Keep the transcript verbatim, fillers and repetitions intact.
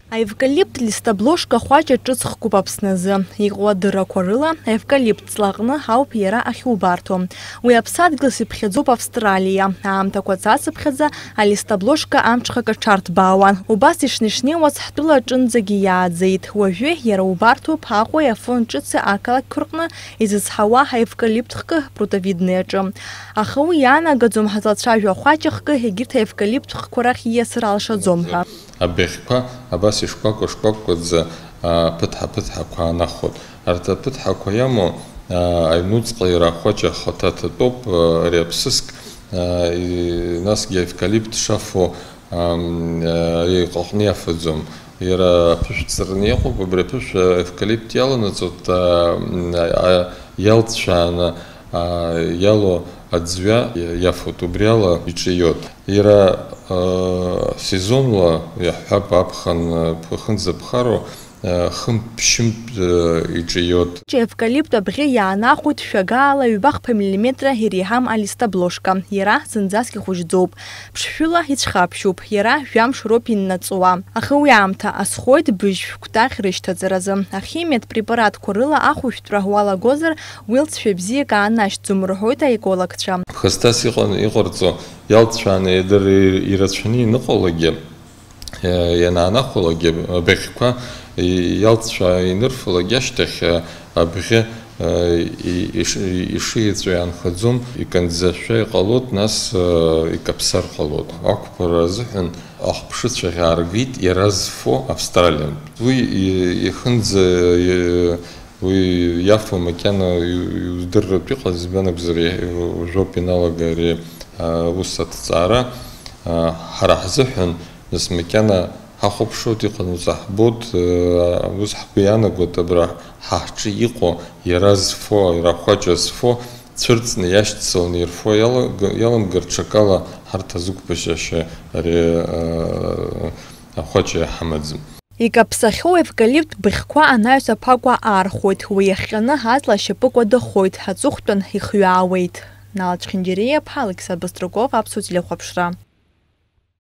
Аевкалипт листобложка хәаҷа ҿыц хкуп Аԥсназы. Иҟоу адыррақәа рыла, аевкалипт ҵлаҟны ауп иара ахьубарҭо. Уи аԥсадгьыл сыԥхьаӡоуп Австралиа. Аамҭақәа цацыԥхьаӡа алистобложка амҽхак аҽарҭбаауан. Убас ишнеи-шнеиуаз ҳтәыла аҿынӡагьы иааӡеит. Уажәы иара убарҭоуп Аҟәеи Афон ҿыци ақалақьқәа рҟны изызҳауа аевкалипт хкы Прутовидный аҿы. Аха уи иаанагаӡом ҳазлацәажәо ахәаҷа хкы егьырҭ аевкалипт хкқәа рахь ииасыр алшаӡом ҳәа. Абӷьқәа абас ишкәакәа-шкәакәаӡа, а, ԥыҭҳа-ԥыҭҳақәа аанахәоит. Арҭ аԥыҭҳақәа иамоу, а, аҩнуҵҟа иара ахәаҷа ахаҭа ҭатәоуп, а, ари аԥсыск, а, и-, насгьы аевкалипт шафо, ам, а, ари иҟаҟны иафаӡом. Иара аԥышә ҵарны иҟоуп, абри аԥышә аевкалипт иаланаҵоит, а, м, а, а, иалҵшәааны, а, иалоу аӡҩа иафоит, убри ала иҿиоит. Иара, а, сезонла, иаҳҳәап, аԥхын, а, ԥхынӡа ԥхароу, а, хынтә-ԥшьынтә, а, иҿиоит. Аевкалипт абӷьы иаанахәоит шәагаала ҩбахԥа миллиметра иреиҳам алистобложка. Иара зынӡаск ихәыжьӡоуп. Ԥшшәыла ицәхаԥшьуп, иара жәамш роуп иннаҵуа. Аха уи аамҭа азхоит быжь шәкәтаӷь рышьҭаҵаразы. Ахимиатә препаратқәа рыла ахәышәтәра уалагозар, уи лҵшәа бзиак аанашьҭӡом, рҳәоит аекологцәа. Ԥхасҭас иҟан, иҟарҵо иалҵшәааны идыр-, ирацәаны иныҟәалакгьы, ианаанахәалакгьы, абыӷьқәа иалҵшәа инырфалак ашьҭахь, абӷьы, и-, иш-, ишиеҵәо иаанхаӡом, иканӡашәа иҟалоит, нас, икаԥсар ҟалоит. Ақәԥара азыҳәан ахԥшыцәа ааргеит иара зфо Австралиантә. Уи и-, ихынӡа, и-, уи иафо макьана иу-, иудырратә иҟаз, избан акәзар, уажәоуп ианалага ари, а, ус аҭҵаара, а, ҳара ҳзыҳәан, нас макьана ҳахәаԥшуеит, иҟанаҵ ҳбоит, а, ус ҳгәы иаанагоит, абра ҳа ҳҿы иҟоу, иара зфо, иара ахәаҷа зфо, цәырҵны иашьцыланы ирфо иалага-, иаламгар, ҽакала ҳарҭ азықәԥашьашьа ари, а, ахәаҷа иҳамаӡам. Икаԥсахьоу аевкалипт быӷьқәа анаҩс аԥакәа аархәоит, уи иахҟьаны аҵла ашьапы кәадахоит, аҵыхәтәан ихҩаауеит. Нал Чхинџьариа-иԥҳа, Алықьса Баструков, Аԥсуа телехәаԥшра.